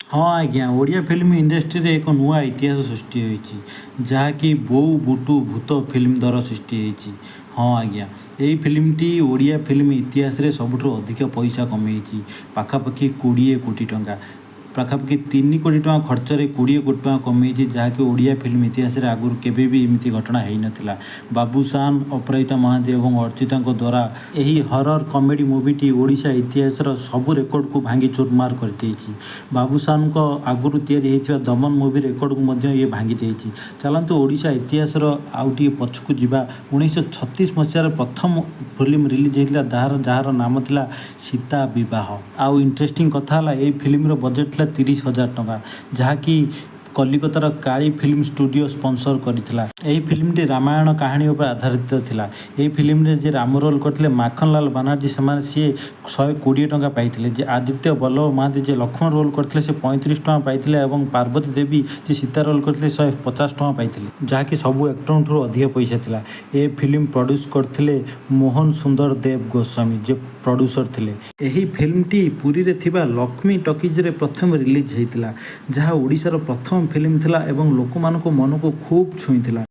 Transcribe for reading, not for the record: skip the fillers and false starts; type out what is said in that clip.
ହଁ ଆଜ୍ଞା, ଓଡ଼ିଆ ଫିଲ୍ମ ଇଣ୍ଡଷ୍ଟ୍ରିରେ ଏକ ନୂଆ ଇତିହାସ ସୃଷ୍ଟି ହୋଇଛି, ଯାହାକି ବୋଉ ବୁଟୁ ଭୂତ ଫିଲ୍ମ ଦ୍ୱାରା ସୃଷ୍ଟି ହେଇଛି। ହଁ ଆଜ୍ଞା, ଏହି ଫିଲ୍ମଟି ଓଡ଼ିଆ ଫିଲ୍ମ ଇତିହାସରେ ସବୁଠୁ ଅଧିକ ପଇସା କମେଇଛି, ପାଖାପାଖି 20 କୋଟି ଟଙ୍କା। ପାଖାପାଖି 3 କୋଟି ଟଙ୍କା ଖର୍ଚ୍ଚରେ 20 କୋଟି ଟଙ୍କା କମେଇଛି, ଯାହାକି ଓଡ଼ିଆ ଫିଲ୍ମ ଇତିହାସରେ ଆଗରୁ କେବେ ବି ଏମିତି ଘଟଣା ହେଇନଥିଲା। ବାବୁସାନ, ଅପରାଜିତା ମହାନ୍ତି ଏବଂ ଅର୍ଚ୍ଚିତାଙ୍କ ଦ୍ୱାରା ଏହି ହରର କମେଡ଼ି ମୁଭିଟି ଓଡ଼ିଶା ଇତିହାସର ସବୁ ରେକର୍ଡ଼କୁ ଭାଙ୍ଗି ଚୁରମାର କରିଦେଇଛି। ବାବୁସାନଙ୍କ ଆଗରୁ ତିଆରି ହେଇଥିବା ଦମନ ମୁଭି ରେକର୍ଡ଼କୁ ମଧ୍ୟ ଇଏ ଭାଙ୍ଗି ଦେଇଛି। ଚାଲନ୍ତୁ, ଓଡ଼ିଶା ଇତିହାସର ଆଉ ଟିକେ ପଛକୁ ଯିବା। 1936 ମସିହାରେ ପ୍ରଥମ ଫିଲ୍ମ ରିଲିଜ୍ ହେଇଥିଲା, ଯାହାର ନାମ ଥିଲା ସୀତା ବିବାହ। ଆଉ ଇଣ୍ଟରେଷ୍ଟିଂ କଥା ହେଲା, ଏଇ ଫିଲ୍ମର ବଜେଟ୍ ଥିଲା 30,000 ଟଙ୍କା, ଯାହାକି କଲିକତାର କାଳୀ ଫିଲ୍ମ ଷ୍ଟୁଡ଼ିଓ ସ୍ପନ୍ସର କରିଥିଲା। ଏହି ଫିଲ୍ମଟି ରାମାୟଣ କାହାଣୀ ଉପରେ ଆଧାରିତ ଥିଲା। ଏହି ଫିଲ୍ମରେ ଯିଏ ରାମ ରୋଲ୍ କରିଥିଲେ, ମାଖନଲାଲ ବାନାର୍ଜୀ, ସିଏ 120 ଟଙ୍କା ପାଇଥିଲେ। ଯେ ଆଦିତ୍ୟ ବଲ୍ଲଭ ମହାନ୍ତି, ଯିଏ ଲକ୍ଷ୍ମଣ ରୋଲ୍ କରିଥିଲେ, ସେ 35 ଟଙ୍କା ପାଇଥିଲେ ଏବଂ ପାର୍ବତୀ ଦେବୀ, ଯିଏ ସୀତା ରୋଲ୍ କରିଥିଲେ, 150 ଟଙ୍କା ପାଇଥିଲେ, ଯାହାକି ସବୁ ଆକ୍ଟରଙ୍କଠୁ ଅଧିକ ପଇସା ଥିଲା। ଏ ଫିଲ୍ମ ପ୍ରଡ୍ୟୁସ୍ କରିଥିଲେ ମୋହନ ସୁନ୍ଦର ଦେବ ଗୋସ୍ୱାମୀ, ଯିଏ ପ୍ରଡ୍ୟୁସର ଥିଲେ। ଏହି ଫିଲ୍ମଟି ପୁରୀରେ ଥିବା ଲକ୍ଷ୍ମୀ ଟକିଜରେ ପ୍ରଥମେ ରିଲିଜ୍ ହେଇଥିଲା, ଯାହା ଓଡ଼ିଶାର ପ୍ରଥମ ଫିଲ୍ମ ଥିଲା ଏବଂ ଲୋକମାନଙ୍କ ମନକୁ ଖୁବ୍ ଛୁଇଁଥିଲା।